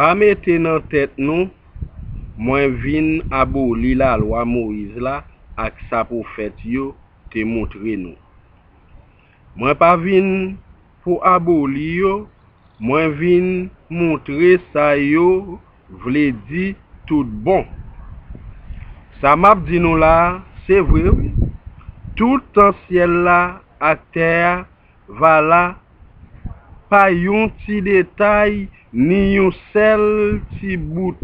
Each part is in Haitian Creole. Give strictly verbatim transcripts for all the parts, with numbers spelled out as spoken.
Pa mete nan tèt nou, mwen vin aboli lalwa Moyiz la ak sa pwofèt yo te montre nou. Mwen pa vin pou aboli yo, mwen vin montre sa yo vle di tout bon. Sa m ap di nou la a, se vre wi. Toutan syèl la ak tè a va la, pa yon ti detay ni yon sèl ti bout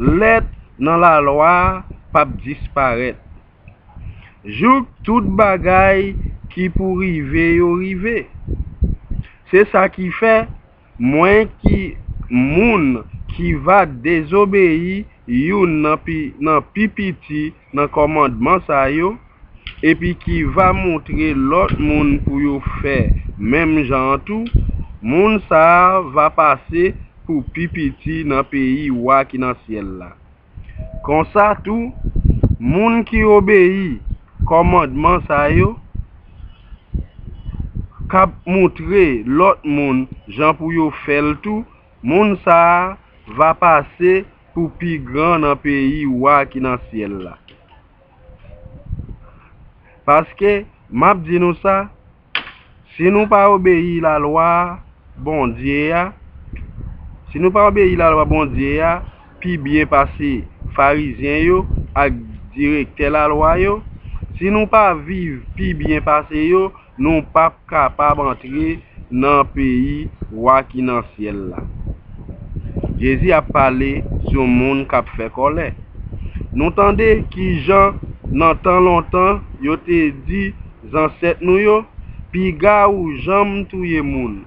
lèt nan lalwa a p ap disparèt, jouk tout bagay ki pou rive yo rive. Se sa ki fè, mwen ki moun ki va dezobeyi youn nan pi, nan pi piti nan kòmandman sa yo, epi ki va montre lòt moun pou yo fè menm jan an tou, moun sa a va pase pou pi piti nan peyi Wa ki nan syèl la. Konsa tou, moun ki obeyi kòmandman sa yo, k ap montre lòt moun jan pou yo fè l tou, moun sa a va pase pou pi gran nan peyi Wa ki nan syèl la. Paske, m ap di nou sa, si nou pa obeyi lalwa Bondye a, si nou pa obeyi lalwa Bondye a pi byen pase Farizyen yo ak direktè lalwa yo, si nou pa viv pi byen pase yo, nou p ap kapab antre nan peyi Wa ki nan syèl la. Jezi ap pale sou moun k ap fè kòlè. Nou tande kijan nan tan lontan yo te di zansèt nou yo, piga ou janm touye moun.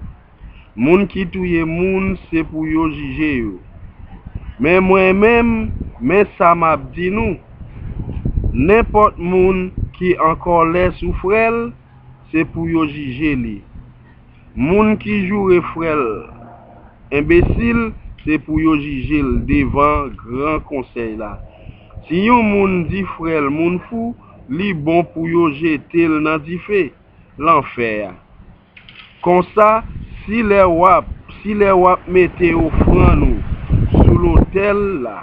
Moun ki touye moun, se pou yo jije yo. Men mwen menm, men sa m ap di nou, nenpòt moun ki an kòlè sou frè l, se pou yo jije li. Moun ki joure frè l enbesil, se pou yo jije l devan gran konsèy la. Si yon moun di frè l moun fou, li bon pou yo jete l nan dife lanfè a. Konsa, si lè w ap, si lè w ap mete ofrann ou sou lotèl la,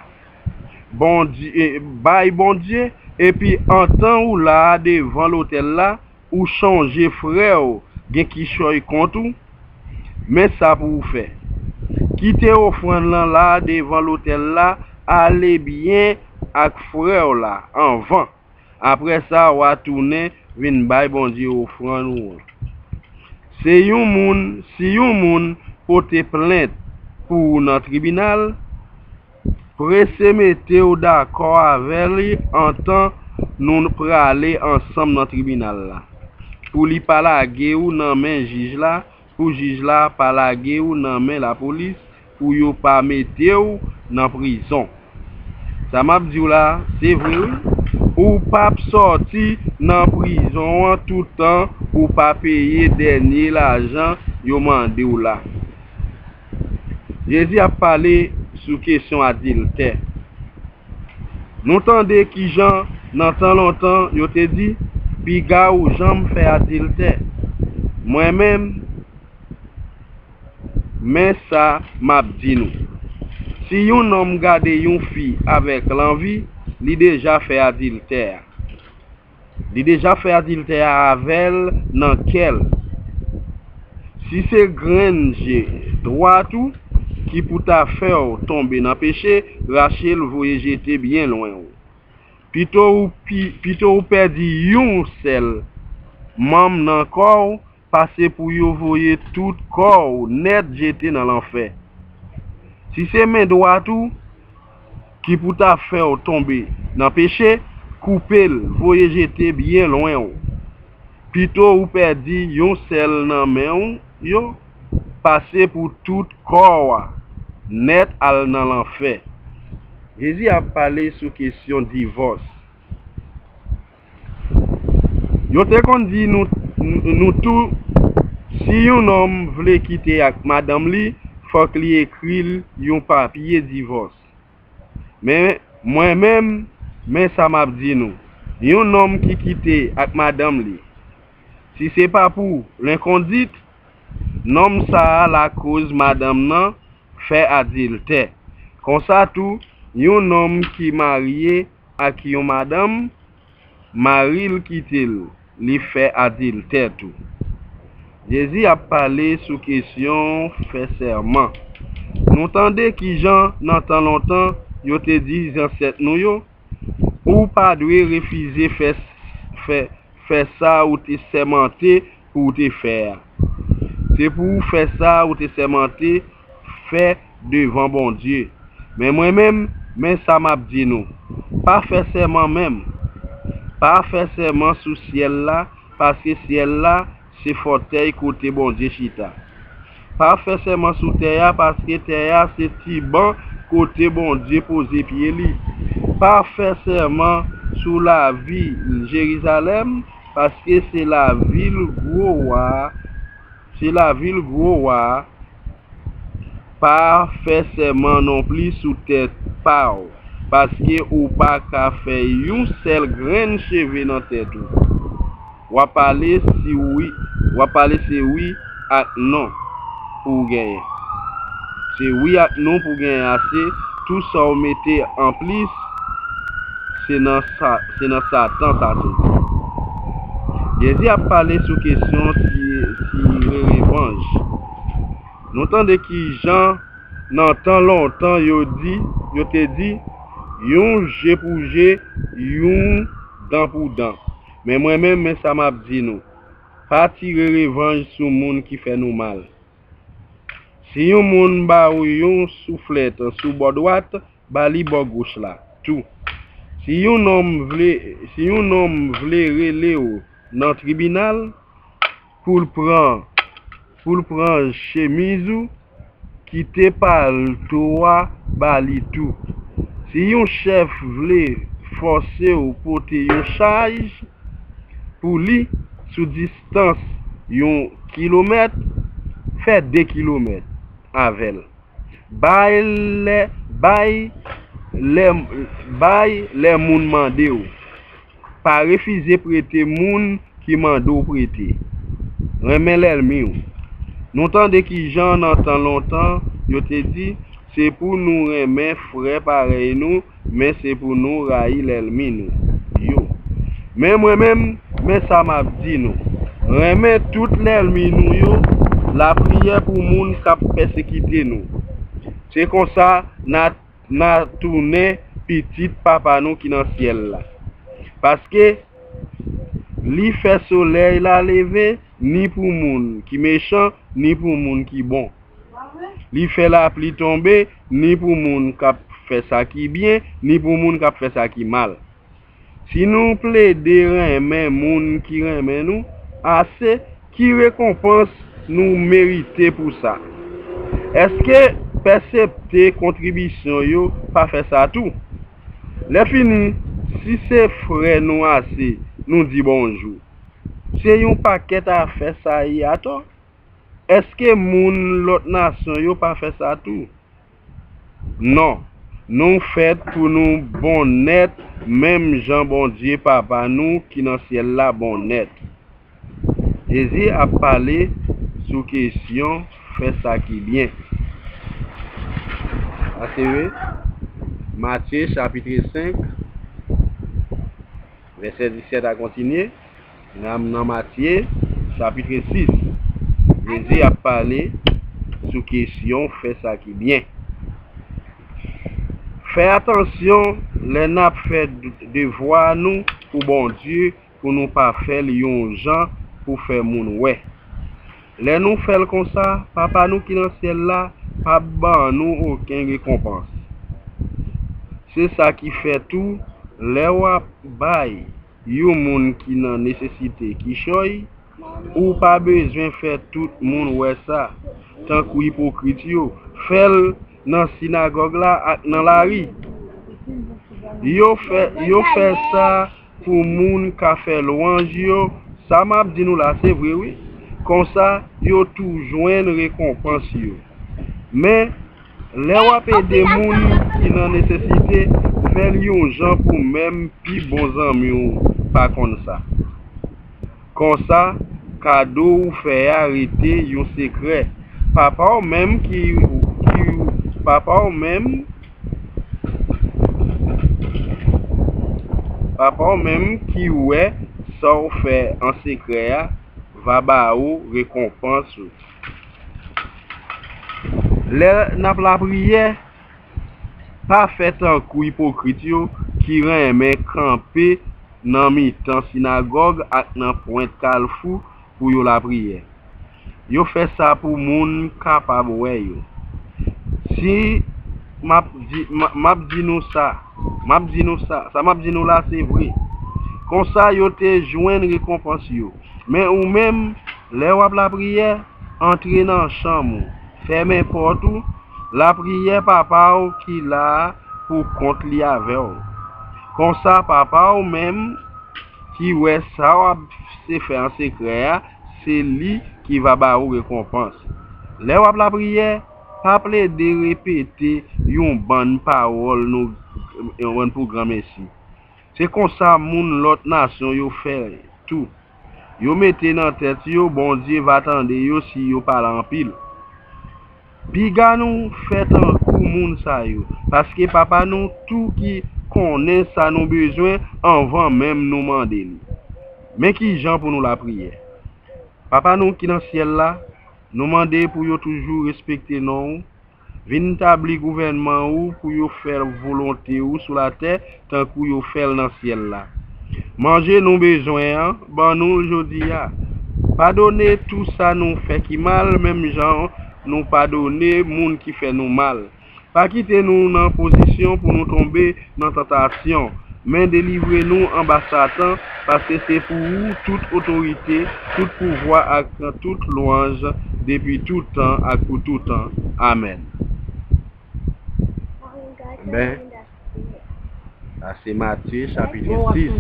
Bondye, bay Bondye, epi antan ou la a devan lotèl la, ou chonje frè w gen kichòy kont ou, men sa pou ou fè. Kite ofrann lan la devan lotèl la, ale byen ak frè w la anvan. Apre sa, w a tounen vin bay Bondye ofrann ou an. Se yon moun, si yon moun pote plent pou ou nan tribinal, prese mete w dakò avè li antan nou prale ansanm nan tribinal la, pou li pa lage w nan men jij la, pou jij la pa lage w nan men lapolis, pou yo pa mete w nan prizon. Sa m ap di w la, se vre wi. Ou p ap sòti nan prizon an toutan ou pa peye dènye lajan yo mande w la. Jezi ap pale sou kesyon adiltè. Nou tande kijan nan tan lontan yo te di, piga ou janm fè adiltè. Mwen menm, men sa m ap di nou. Si yon nonm gade yon fi avèk lanvi, li deja fè adiltè a. Li deja fè adiltè a avè l nan kè l. Si se grenn je dwat ou ki pou ta fè w tonbe nan peche, rache l voye jete byen lwen w. Pito ou, pi, pito ou pèdi yon sèl manm nan kò w, pase pou yo voye tout kò w nèt jete nan lanfè. Si se men dwat ou ki pou ta fè w tonbe nan peche, koupe l, voye jete byen lwen w. Pito ou pèdi yon sèl nan men w yo, pase pou tout kò w a nèt al nan lanfè. Jezi ap pale sou kesyon divòs. Yo te konn di nou, nou tou, si yon nonm vle kite ak madanm li, fòk li ekri l yon papye divòs. Men, mwen menm, men sa m ap di nou. Yon nonm ki kite ak madanm li, si se pa pou lenkondit, nonm sa a lakoz madanm nan fè adiltè. Konsa tou, yon nonm ki marye ak yon madanm, mari l kite l, li fè adiltè tou. Jezi ap pale sou kesyon fè sèman. Nou tande kijan nan tan lontan yo te di zansèt nou yo, ou pa dwe refize fè, fè, fè sa ou te sèmante pou w te fè a. Se pou w fè sa ou te sèmante fè devan Bondye. Men mwen menm, men sa m ap di nou. Pa fè sèman menm. Pa fè sèman sou syèl la, paske syèl la se fòtèy kote Bondye chita. Pa fè sèman sou tè a, paske tè a se ti ban kote Bondye poze pye li. Pa fè sèman sou lavil Jerizalèm, paske se lavil gwo wa a, se lavil gwo wa a. Pa fè sèman nonplis sou tèt pa w, paske ou pa ka fè yon sèl grenn cheve nan tèt ou. W ap pale si wi, w ap pale se wi ak non pou w genyen. Se wi ak non pou w genyen ase, tou sa w mete anplis, se nan sa, se nan Satan sa soti. Jezi ap pale sou kesyon ti, tire revanj. Nou tande kijan nan tan lontan yo di, yo te di, yon je pou je, yon dan pou dan. Men mwen menm, men sa m ap di nou. Pa tire revanj sou moun ki fè nou mal. Si yon moun ba ou yon souflèt sou bò dwat, ba li bò goch la tou. Si yon nonm vle, si yon nonm vle rele w nan tribinal pou l pran, pou l pran chemiz ou, kite palto a ba li tou. Si yon chèf vle fòse w pote yon chaj pou li sou distans yon kilomèt, fè de kilomèt avè l. Bay lè, bay lè, bay lè moun mande w. Pa refize prete moun ki mande w prete. Renmen lènmi w. Nou tande kijan nan tan lontan yo te di, se pou nou renmen frè parèy nou, men se pou nou rayi lènmi nou yo. Men mwen menm, men sa m ap di nou. Renmen tout lènmi nou yo, lapriyè pou moun k ap pèsekite nou. Se konsa n a, n a tounen pitit Papa nou ki nan syèl la. Paske li fè solèy la leve ni pou moun ki mechan, ni pou moun ki bon. Li fè lapli tonbe ni pou moun k ap fè sa ki byen, ni pou moun k ap fè sa ki mal. Si nou plede renmen moun ki renmen nou ase, ki rekonpans nou merite pou sa? Èske pèsepte kontribisyon yo pa fè sa tou? Lèfini, si se frè nou ase nou di bonjou, se yon pakèt afè sa ye atò? Èske moun lòt nasyon yo pa fè sa tou? Non, nou fèt pou nou bon nèt, menm jan Bondye Papa nou ki nan syèl la bon nèt. Jezi ap pale sou kesyon fè sa ki byen. Ase vre, Matye chapit senk, vèsè disèt a kontinye. N a nan Matye, chapit sis. Jezi ap pale sou kesyon fè sa ki byen. Fè atansyon lè n ap fè d-, devwa nou pou Bondye, pou nou pa fè l yon jan pou fè moun wè. Lè nou fè l konsa, Papa nou ki nan syèl la p ap ban nou okenn rekonpans. Se sa ki fè tou, lè w ap bay yon moun ki nan nesesite kichòy, ou pa bezwen fè tout moun wè sa, tankou ipokrit yo fè l nan sinagòg la ak nan lari. Yo fè, yo fè sa pou moun ka fè lwanj yo. Sa m ap di nou la, se vre wi. Konsa, yo tou jwenn rekonpans yo. Men, lè w ap ede moun ki nan nesesite, fè l yon jan pou menm pi bon zanmi w pa konn sa. Konsa, kado ou fè a rete yon sekrè. Papa w menm ki, ki, Papa w menm Papa w menm ki wè sa w fè an sekrè a va ba ou rekonpans ou. Lè n ap lapriyè, pa fè tankou ipokrit yo ki renmen kanpe nan mitan sinagòg ak nan pwent kalfou pou yo lapriyè. Yo fè sa pou moun kapab wè yo. Si m ap di, m, m ap di nou sa, m ap di nou sa, sa m ap di nou la se vre. Konsa yo te jwenn rekonpans yo. Men ou menm, lè w ap lapriyè, antre nan chanm ou, fèmen pòt ou, lapriyè Papa w ki la a pou kont li avè w. Konsa, Papa w menm ki wè sa w ap se fè an sekrè a, se li ki va ba ou rekonpans. Lè w ap lapriyè, pa plede repete yon bann pawòl nou yon bann pou granmesi. Se konsa moun lòt nasyon yo fè tou. Yo mete nan tèt yo Bondye va tande yo si yo pale anpil. Piga nou fè tankou moun sa yo, paske Papa nou tou ki konnen sa nou bezwen anvan menm nou mande li. Men ki jan pou nou lapriyè. Papa nou ki nan syèl la, nou mande pou yo toujou respekte non ou, vin tabli gouvènman ou pou yo fè volonte ou sou latè tankou yo fè l nan syèl la. Manje nou bezwen an, ban nou l jodi a. Padone tou sa nou fè ki mal, menm jan nou padone moun ki fè nou mal. Pa kite nou nan pozisyon pou nou tonbe nan tantasyon, men delivre nou anba Satan, paske se pou ou tout otorite, tout pouvwa ak tout lwanj, depi tout tan ak pou tout tan. Amèn. Men, sa se Matye chapit sis.